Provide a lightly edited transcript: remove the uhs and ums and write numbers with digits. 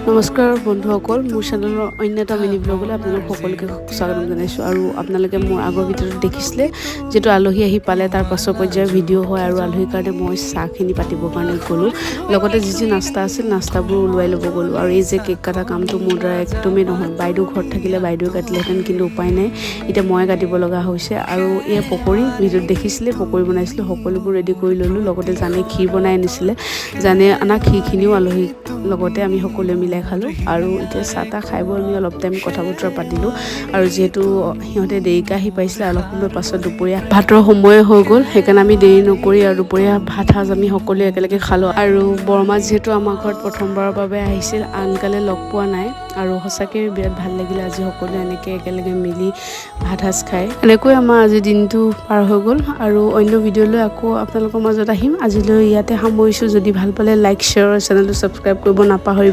নমস্কাৰ বন্ধুসকল, মোৰ চেনেলৰ অন্য এটা মিনি ব্লগলৈ আপোনালোক সকলোকে স্বাগতম জনাইছোঁ। আৰু আপোনালোকে মোৰ আগৰ ভিডিঅ'টোত দেখিছিলে, যিটো আলহী আহি পালে, তাৰ পাছৰ পৰ্যায়ৰ ভিডিঅ' হয়। আৰু আলহীৰ কাৰণে মই চাহখিনি পাতিবৰ কাৰণে গ'লোঁ, লগতে যি যি নাস্তা আছিল নাস্তাবোৰ ওলোৱাই ল'ব গ'লোঁ। আৰু এই যে কেক কটা কামটো মোৰ দ্বাৰা একদমেই নহয়। বাইদেউ ঘৰত থাকিলে বাইদেৱে কাটিলেহেঁতেন, কিন্তু উপায় নাই, এতিয়া মই কাটিব লগা হৈছে। আৰু এই পকৰি, ভিডিঅ'ত দেখিছিলে, পকৰি বনাইছিলোঁ, সকলোবোৰ ৰেডি কৰি ল'লোঁ। লগতে জানে ক্ষীৰ বনাই আনিছিলে, জানে অনা ক্ষীৰখিনিও আলহীক লগতে আমি সকলোৱে মিলাই খালোঁ। আৰু এতিয়া চাহ তাহ খাই বৈ আমি অলপ টাইম কথা বতৰা পাতিলোঁ। আৰু যিহেতু সিহঁতে দেৰিকৈ আহি পাইছিলে, অলপ সময় পাছত দুপৰীয়া ভাতৰ সময়ে হৈ গ'ল। সেইকাৰণে আমি দেৰি নকৰি আৰু দুপৰীয়া ভাত সাজ আমি সকলোৱে একেলগে খালোঁ। আৰু বৰমা যিহেতু আমাৰ ঘৰত প্ৰথমবাৰৰ বাবে আহিছিল, আনকালে লগ পোৱা নাই আৰু সঁচাকৈ বিৰাট ভাল লাগিলে আজি সকলোৱে এনেকৈ একেলগে মিলি ভাত সাজ খাই। এনেকৈ আমাৰ আজি দিনটো পাৰ হৈ গ'ল। আৰু অন্য ভিডিঅ'লৈ আকৌ আপোনালোকৰ মাজত আহিম। আজিলৈ ইয়াতে সামৰিছোঁ। যদি ভাল পালে লাইক, শ্বেয়াৰ, চেনেলটো ছাবস্ক্ৰাইব কৰিব নাপাহৰিব।